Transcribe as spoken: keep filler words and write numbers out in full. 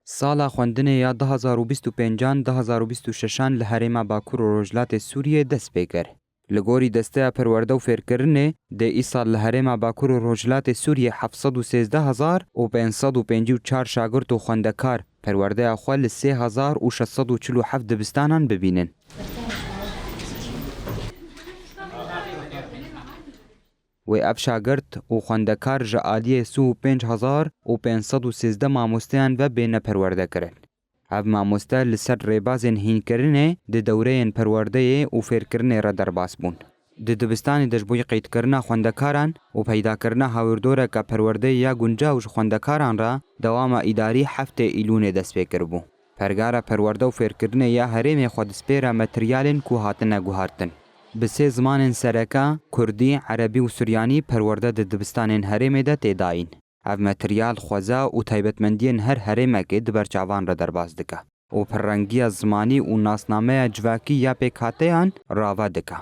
Sala xwendinê ya du hazar û bîst û pêncan, du hazar û bîst û şeşan li herêma Bakur û Rojhilatê Sûriyê dest pê kir. Li gorî Desteya Perwerde û Fêrkirinê, dê îsal li herêma Bakur û Rojhilatê Sûriyê heft sed û sêzdeh hezar û pênc sed û pêncî û çar şagirt û xwendekar perwerdeya xwe li sê hezar û şeş sed û çil û heft dibistanan bibînin. Wê ev şagirt û xwendekar ji aliyê sî û pênc hezar û pênc sed û sêzdeh mamosteyan ve bêne perwerdekirin. Ev mamoste li ser rêbazên hînkirinê di dewreyên perwerdeyê û fêrkirinê re derbas bûn. Di dibistanê de ji bo qeydkirina xwendekaran û peydakirina hawirdoreke perwerdeyê ya guncaw ji xwendekaran re dewama îdarî heftê Îlûnê dest pê kiribû. Pergala Perwerde û Fêrkirinê ya herêmê xwe dispêre materyalên ku hatine guhartin. Bi sê zimanên sereke, kurdî, erebî û suryanî, perwerde di dibistanên herêmê de tê dayîn. Ev materyal xweza û taybetmendiyên her herêmekê di ber çavan re derbas dike û pirrengiya zimanî û nasnameya civakî ya pêkhateyan rava dike.